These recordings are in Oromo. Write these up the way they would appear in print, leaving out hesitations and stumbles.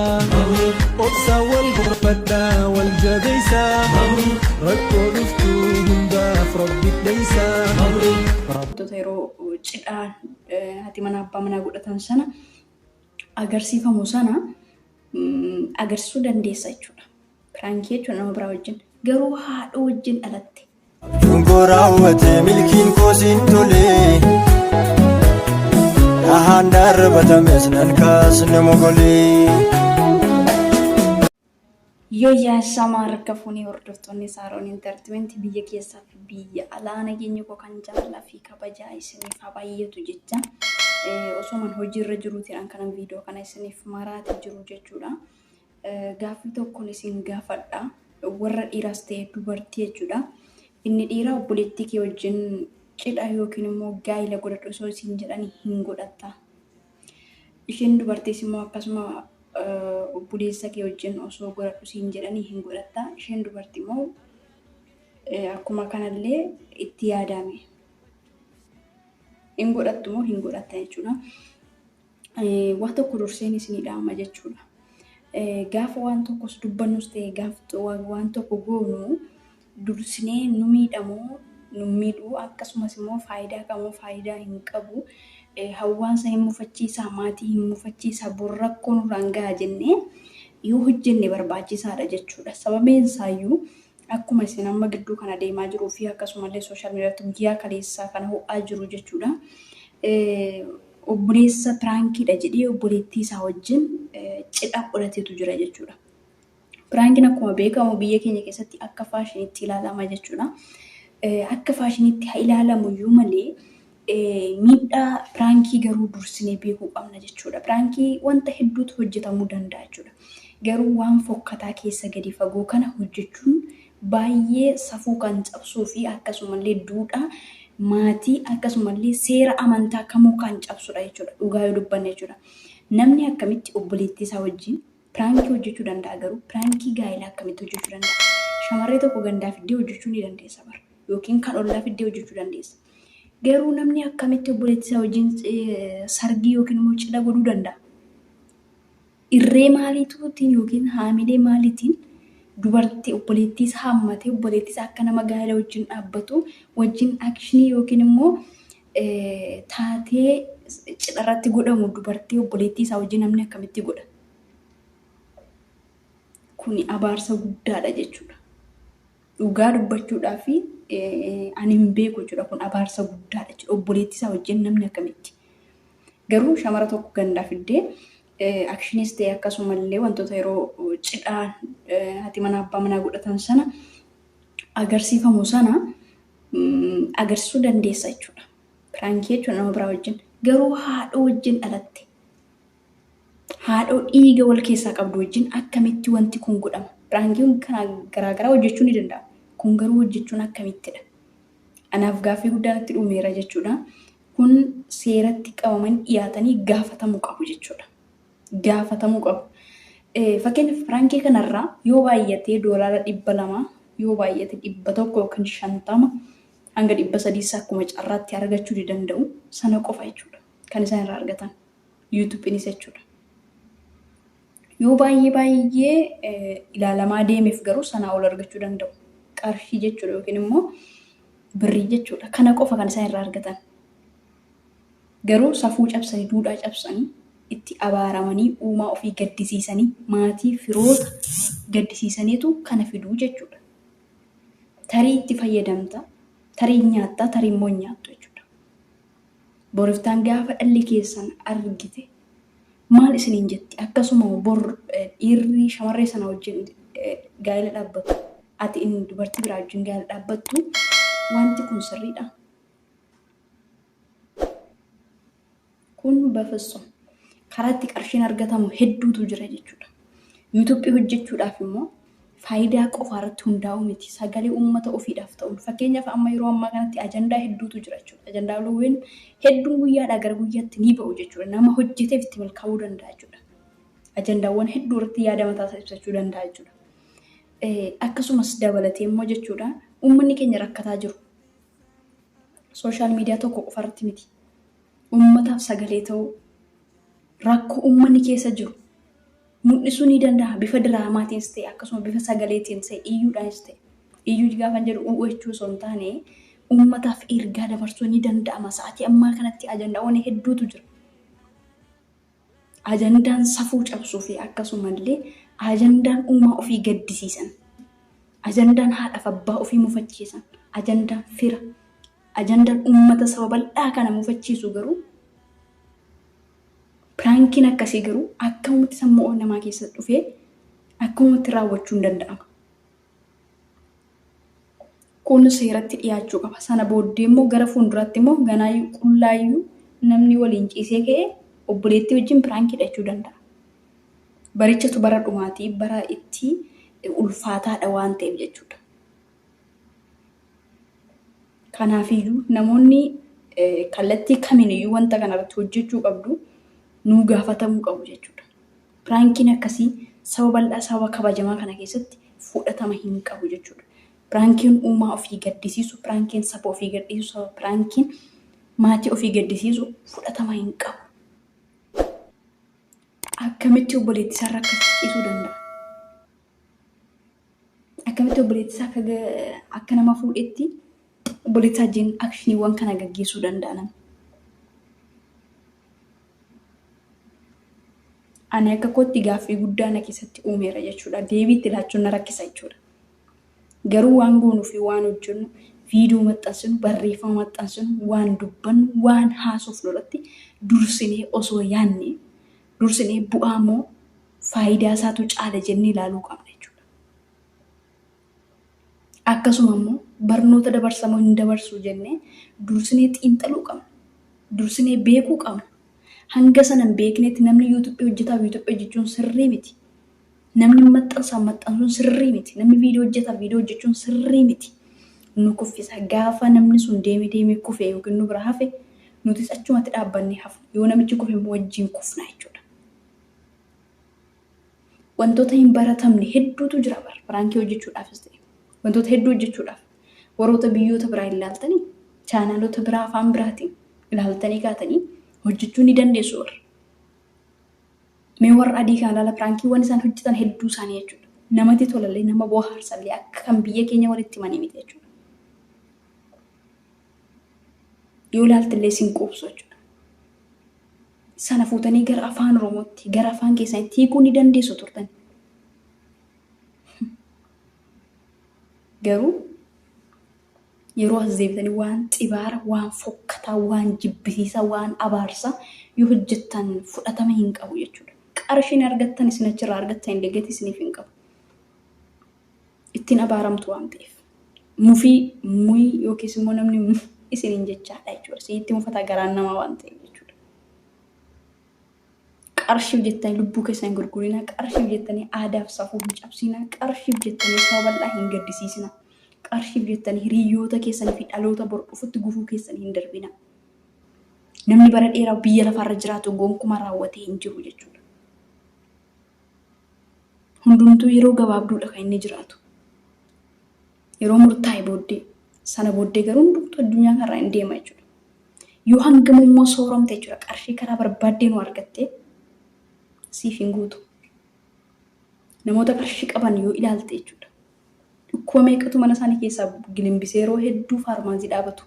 Obsaa wal gorfadhaa wal jabeessaa rakkoo dhuftu hundaaf rabbi dheessaa. Wantoota yeroo cidhaa haati manaa abbaa manaa godhatan sana agarsiifamu sana agarsiisuu dandeessa jechuudha. Piraankii jechuun nama biraa wajjin garuu haadha wajjin dhalatte. Abjuun koo raawwate milkiin koo siin tole. Dhahaan darbatames nan kaasne mogolee. Yooyyaa shamaa harka fuunee hordoftoonni Saaroon Intartimentii biyya keessaa fi biyya alaa nageenya koo kan jaalalaa fi kabajaa isiniif haa baay'atu jecha osoman hojiirra jiruutiidhaan kanan viidiyoo kana isiniif maraate jiru jechuudha. Gaaffii tokkon isin gaafadha. Warra dhiiraas ta'e dubartii jechuudha. Inni dhiiraa obboleettii kee wajjin cidha yookiin immoo gaa'ila godhadhu osoo isin jedhanii hin godhatta. Isheen dubartiis immoo akkasuma obboleessa kee wajjin osoo godhadhu siin jedhanii hin godhatta. Isheen dubartii immoo akkuma kanallee itti yaadame. Hin godhattu moo hin godhatta jechuudha. Waa tokko durseen isinii dhaama jechuudha. Gaafa waan tokkos dubbannus ta'e gaafa waan tokko goonu dursinee nu miidhamoo nu miidhuu akkasumas immoo faayidaa qabu faayidaa hin qabu hawaasa hin mufachiisaa maatii hin mufachiisaa bor rakkoo nurraan gaha jennee yoo hojjenne barbaachisaadha jechuudha. Sababiin isaayyuu akkuma isin amma gidduu kana deemaa jiruu fi akkasumallee sooshaal miidiyaatti guyyaa kaleessaa kana ho'aa jiru jechuudha. Obboleessa piraankiidha jedhee obboleettii isaa wajjin cidha godhateetu jira jechuudha. Piraankiin akkuma beekamu biyya keenya keessatti akka faashiniitti ilaalama jechuudha. Akka faashiniitti haa ilaalamu iyyuu malee miidhaa piraankii garuu dursinee beekuu qabna jechuudha. Piraankii wanta hedduutu hojjetamuu danda'a jechuudha. Garuu waan fokkataa keessa gadi fagoo kana hojjechuun baay'ee safuu kan cabsuu fi akkasumallee duudhaa maatii akkasumallee seera amantaa kamuu kan cabsudha jechuudha. Dhugaa yoo dubbanne jechuudha. Namni akkamitti obboleettii isaa wajjin piraankii hojjechuu danda'a garuu piraankii gaa'elaa akkamitti hojjechuu danda'a? Shamarree tokko gandaa fiddee hojjechuu ni dandeessa bara. Yookiin kan ollaa fiddee hojjechuu dandeessa. Garuu namni akkamitti obboleettii isaa wajjin sargii yookiin immoo cidha godhuu danda'a? Irree maaliituutiin yookiin haamilee maaliitiin dubartii obboleettii isaa hammatee obboleettii isaa akka nama gaa'ela wajjin dhaabbatu wajjin akshinii yookiin immoo taatee cidha irratti godhamu dubartii obboleettii isaa wajjin namni akkamitti godha? Kuni abaarsa guddaadha jechuudha. Dhugaa dubbachuudhaaf ani hin beeku jechuudha. Kun abaarsa guddaadha jechuudha. Obboleettii isaa wajjin namni akkamitti. Garuu shamara tokko gandaa fiddee akshiniis ta'e akkasumallee wantoota yeroo cidhaa haati manaa abbaa manaa godhatan sana agarsiifamu sana agarsiisuu dandeessa jechuudha. Piraankii jechuun nama biraa wajjin. Garuu haadha wajjin dhalatte. Haadhoo dhiiga wal keessaa qabdu wajjin akkamitti wanti kun godhama? Piraankiin kana garaagaraa hojjechuun ni danda'ama. Kun garuu hojjechuun akkamittidha? Anaaf gaaffii guddaa natti dhumeera jechuudha. Kun seeratti qabamanii dhiyaatanii gaafatamuu qabu jechuudha. Gaafatamuu qabu. Fakkeenyaaf piraankii kanarraa yoo baay'atee doolaara 200 yoo baay'ate 100 yookiin 50 hanga 300 akkuma carraatti argachuu ni danda'u. Sana qofa jechuudha kan isaan irraa argatan. YouTube'nis jechuudha. Yoo baay'ee baay'ee ilaalamaa deemeef garuu sanaa ol argachuu danda'u. Qarshii jechuudha yookiin immoo birrii jechuudha. Kana qofa kan isaan irraa argatan. Garuu safuu cabsanii, duudhaa cabsanii, itti abaaramanii, uumaa ofii gaddisiisanii, maatii firoota gaddisiisaniitu kana fiduu jechuudha. Tarii itti fayyadamta, tarii nyaatta, tarii immoo hin nyaattu jechuudha. Boriftaan gaafa dhalli keessan argite maal isiniin jetti? Akkasuma bor dhiirri shamarree sana wajjin gaa'ela dhaabbatu, ati inni dubartii biraa wajjin gaa'ela dhaabbattu wanti kun sirriidha? Kun bafissum karaa itti qarshiin argatamu hedduutu jira jechuudha. Yuutuubii hojjechuudhaaf immoo faayidaa qofaa irratti hundaa'uu miti. Sagalee uummata ofiidhaaf ta'uun. Fakkeenyaaf amma yeroo ammaa kanatti ajandaa hedduutu jira jechuudha. Ajandaawwan hedduun guyyaadhaa gara guyyaatti ni ba'u jechuudha. Nama hojjeteef itti milkaa'uu danda'a jechuudha. Ajandaawwan hedduu irratti yaada mataa isaa ibsachuu danda'a jechuudha. Akkasumas dabalatee immoo jechuudha uummanni keenya rakkataa jiru. Sooshaal miidiyaa tokko qofa irratti miti. Uummataaf sagalee ta'uu rakkoo uummanni keessa jiru. Mul'isuu ni danda'a bifa diraamaatiinis ta'e akkasuma bifa sagaleetiinis ta'e iyyuudhaanis ta'e. Iyyuu gaafan jedhu u'uu jechuu osoo hin taane uummataaf ergaa dabarsuu ni danda'ama. Sa'aatii ammaa kanatti ajandaawwan hedduutu jira. Ajandaan safuu cabsuu fi akkasumallee ajandaan uumaa ofii gaddisiisan, ajandaan haadhaaf abbaa ofii mufachiisan, ajandaan fira, ajandaan uummata saba bal'aa kana mufachiisu garuu piraankiin akkasii garuu akkamumatti sammuu namaa keessa dhufee akkamumatti raawwachuu hin danda'ama. Kun seeratti dhiyaachuu qaba. Sana booddee immoo gara fuulduraatti immoo ganaayyuu qullaayyuu namni waliin ciisee ka'ee obboleettii wajjin piraankii hidhachuu danda'a. Barichatu bara dhumaatii bara itti ulfaataadha waan ta'eef jechuudha. Kanaafiyyuu namoonni kallattii kamiiniyyuu wanta kanarratti hojjechuu qabdu nuu gaafatamuu qabu jechuudha. Piraankiin akkasii saba bal'aa saba kabajamaa kana keessatti fudhatama hin qabu jechuudha. Piraankiin uumaa ofii gaddisiisu, piraankiin saba ofii gaddisiisu, piraankiin maatii ofii gaddisiisu fudhatama hin qabu. Akkamitti obboleettii isaarra akkasitti ciisuu danda'a? Akkamitti obboleettii isaa akka nama fuudhetti obboleettii isaa wajjin akshiniiwwan kana gaggeessuu danda'a namni? Ani akka kootti gaaffii guddaa na keessatti uumeera jechuudha. Deebii itti laachuun na rakkisa jechuudha. Garuu waan goonuu fi waan hojjennu, viidiyoo maxxansinu, barreeffama maxxansinu, waan dubbannu, waan haasofnu irratti dursinee osoo yaadne, dursinee bu'aa moo faayidaa isaatu caala jennee ilaaluu qabna jechuudha. Akkasuma immoo barnoota dabarsa moo hin dabarsu jennee dursinee xiinxaluu qabna. Dursinee beekuu qabna. Hanga sana hin beeknetti namni yuutuubii hojjetaaf yuutuubii hojjechuun sirrii miti. Namni maxxansaaf maxxansuun sirrii miti. Namni viidiyoo hojjetaaf viidiyoo hojjechuun sirrii miti. Nu kuffisa. Gaafa namni sun deemee deemee kufe yookiin nu bira hafe nutis achumatti dhaabbannee hafna. Yoo namichi kufe immoo wajjin kufna jechuudha. Wantoota hin baratamne hedduutu jira bara piraankii hojjechuudhaafis ta'e wantoota hedduu hojjechuudhaaf warroota biyyoota biraa ilaaltanii chaanaalota biraa afaan biraatiin ilaaltanii kaatanii hojjechuu ni dandeessu warra. Mee warra adii kana ilaala piraankiiwwan isaan hojjetan hedduu isaanii jechuudha. Namatti tolallee nama bohaarsallee akka kan biyya keenya walitti himanii miti jechuudha. Yoo ilaaltillee sin quubsu jechuudha. Sana fuutanii gara afaan Oromootti, gara afaan keessanitti hiikuu ni dandeessu turtan. Garuu yeroo as deebitanii waan xibaara, waan fokkataa, waan jibbisiisaa, waan abaarsaa yoo hojjettan fudhatama hin qabu jechuudha. Qarshiin argattan isin achirraa argattan illee gatii isiniif hin qabu. Ittiin abaaramtu waan ta'eef. Mufii, muyii yookiis immoo namni isiniin jechaadha jechuudha. Isinitti mufataa garaan namaa waan ta'eef jechuudha. Qarshiif jettanii lubbuu keessan hin gurgurinaa. Qarshiif jettanii aadaaf safuu hin cabsinaa. Qarshiif jettanii saba bal'aa hin gaddisiisinaa. Qarshiif jettanii hiriyoota keessanii fi dhaloota bor dhufutti gufuu keessan hin darbinaa. Namni bara dheeraa biyya lafaarra jiraatu gonkumaa raawwatee hin jiru jechuudha. Hundumtuu yeroo gabaabduudha kan inni jiraatu. Yeroo murtaa'e booddee sana booddee garuu hundumtuu addunyaa kanarraa hin deema jechuudha. Yoo hangam immoo sooromte jechuudha qarshii karaa barbaaddee nu argatte siif hin guutu. Namoota qarshii qaban yoo ilaalte jechuudha. Dhukkuba meeqatu mana isaanii keessaa gilimbisee yeroo hedduu faarmaasii dhaabatu.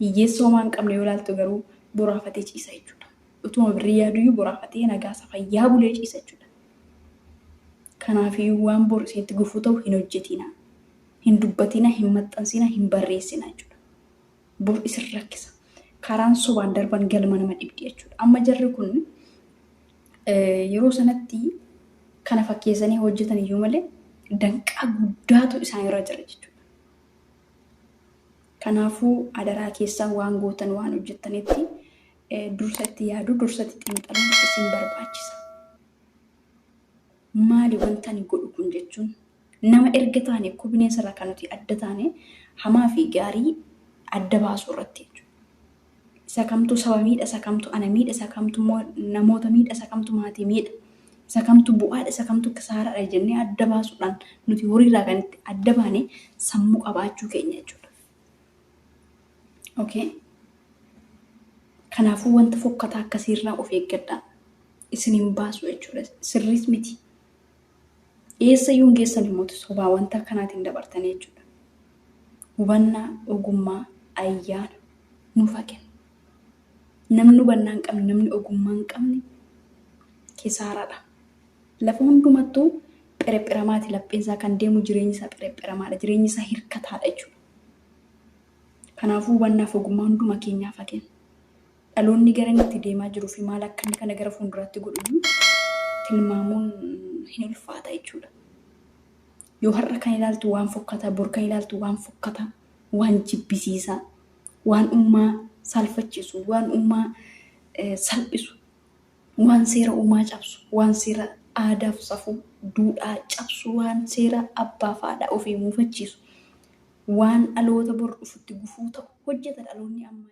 Hiyyeessa homaa hin qabne yoo ilaalte garuu boraafatee ciisa jechuudha. Utuma birrii yaaduyyuu boraafatee nagaasa fayyaa bulee ciisa jechuudha. Kanaafiyyuu waan bor isinitti gufuu ta'u hin hojjetinaa. Hin dubbatinaa, hin maxxansinaa, hin barreessinaa jechuudha. Bor isin rakkisa. Karaan sobaan darban galma nama dhibdi jechuudha. Amma jarri kun yeroo sanatti kana fakkeessanii hojjetan iyyuu malee danqaa guddaatu isaan irra jira jechuudha. Kanaafuu adaraa keessaa waan gootan waan hojjettanitti dursa itti yaaduu dursa itti xiinxaluun isin barbaachisa. Maali wanta ani godhu kun jechuun nama erga taane akkoo bineensa irraa kan nuti adda taane hamaa fi gaarii adda baasuu irratti jechuudha. Isa kamtu saba miidha, isa kamtu ana miidha, isa kamtu immoo namoota miidha, isa kamtu maatii miidha, isa kamtu bu'aadha, isa kamtu kisaaraadha jennee adda baasuudhaan nuti horiirraa kan itti adda baane sammuu qabaachuu keenya jechuudha. Okay. Kanaafuu wanta fokkataa akkasiirraa of eeggadhaa. Isin hin baasu jechuudha. Sirriis miti. Eessayyuu hin geessan immoo sobaa wanta akkanaatiin dabartanii jechuudha. Hubannaa, ogummaa, ayyaana nuuf haa kennu. Namni hubannaa hin qabne, namni ogummaa hin qabne kisaaraadha. Lafa hundumattuu pherepheramaati lapheen isaa kan deemu jireenyi isaa pherepheramaadha. Jireenyi isaa hirkataadha jechuudha. Kanaafuu hubannaaf ogummaa hunduma keenyaaf haa kennu. Dhaloonni gara inni itti deemaa jiruu fi maal akka inni kana gara fuulduraatti godhu tilmaamuun hin ulfaata jechuudha. Yoo har'a kan ilaaltu waan fokkataa, bor kan ilaaltu waan fokkataa, waan jibbisiisaa, waan uumaa saalfachiisu, waan uumaa salphisu, waan seera uumaa cabsu, waan seera aadaaf safuu, duudhaa cabsu, waan seera abbaaf haadha ofii muufachiisu, waan dhaloota bor dhufutti gufuu ta'u hojjeta dhaloonni ammaa.